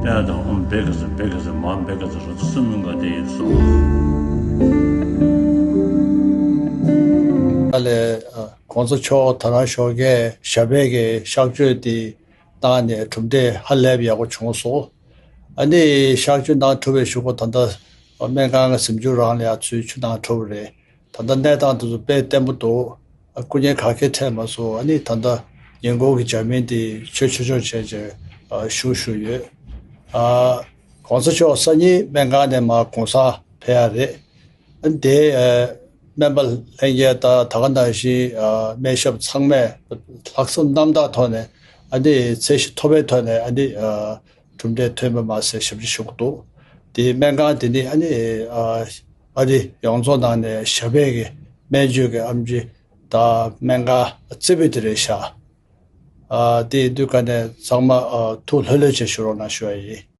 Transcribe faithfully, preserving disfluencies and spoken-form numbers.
པད་དང་ཨོཾ་བྷཻ་ཥ་བྷཻ་ཥ་མ་ཧཱ་བྷཻ་ཥ་རཱ་ཛ་སུ་མུ་ལྒ་ཏེ་ཡེ་སྭཱ་ཧཱ། ཨ་ལས། ཨ། གོང་ས་མཆོག་ད་རང་ཞོགས་ཀས་ཞབས་པད་ཀྱི་གཤག་བཅོས་དེ་བཏང་ནས་གྲུབ་འབྲས་ཧ་ལས་པ་ཡག་པོ་བྱུང་སོང་། ཨ་ནི་གཤག་བཅོས་གནང་གྲུབ་པའི་གཞུག་གུ་ད་ལྟ་སྨན་ཁང་གི་གཟིམ་ཆུང་རང་ལ་ཡང་ཚུར་ཆུ་བཏང་གྲུབ་པ་རེད། ད་ལྟ་གནས་སྟངས་དེ་ཚོ་དཔེ་བརྟན་པོ་འདུག། སྐུ་ངལ་ག་གེ་འཕྲད་མ་སོང་། ཨ་ནི་ད་ལྟ་ཉིན་གུང་གི་ཇ་མིན་དེ་མཆོད་མཆོད་མཆོད་བྱས་བྱས་བཞུགས་བཞུགས་ཡོད། ཨ། གོང་ས་མཆོག་སང་ཉིན་སྨན་ཁང་ནས་མར་གུང་སེང་ཕེབས་ཡ་རེད། ཨ་ནི་དེ་ཨ་སྨན་པ་ལྷན་རྒྱས་དང་ད་ག་ནང་བཞིན་ཨ་སྨན་ཞབས་ཚང་མས་ལྷག་བསམ་རྣམ་དག་ཐོག་ནས་ཨ་ནི་ཚད་གཞི་མཐོ་བའི་ཐོག་ནས་ཨ་ནི་ཨ་གྲུབ་འབྲས་ཐོན་པ་མ་ཟད་ཞབས་ཕྱི་ཞུ་གི་འདུག། དེ་སྨན་ཁང་དེ་ནི་ཨ་ནི་ཨ་ཨ་རི་ཡོངས་རྫོགས་ནང་ནས་ཞབས་པད་ཀྱི་སྨན་བཅོས་ཀྱི་ཨེམ་ཆི་དང་སྨན་ཁང་རྩེ་ཕུད་དེ་རེད་ཤག། ཨ་དེ་ཡིན་དུས་ཀ་ནས་ཚང་མ་ཨ་ཐུགས་ལྷོད་ལྷོད་བྱས་བཞུགས་རོགས་གནང་ཞུ་བ་ཡིན།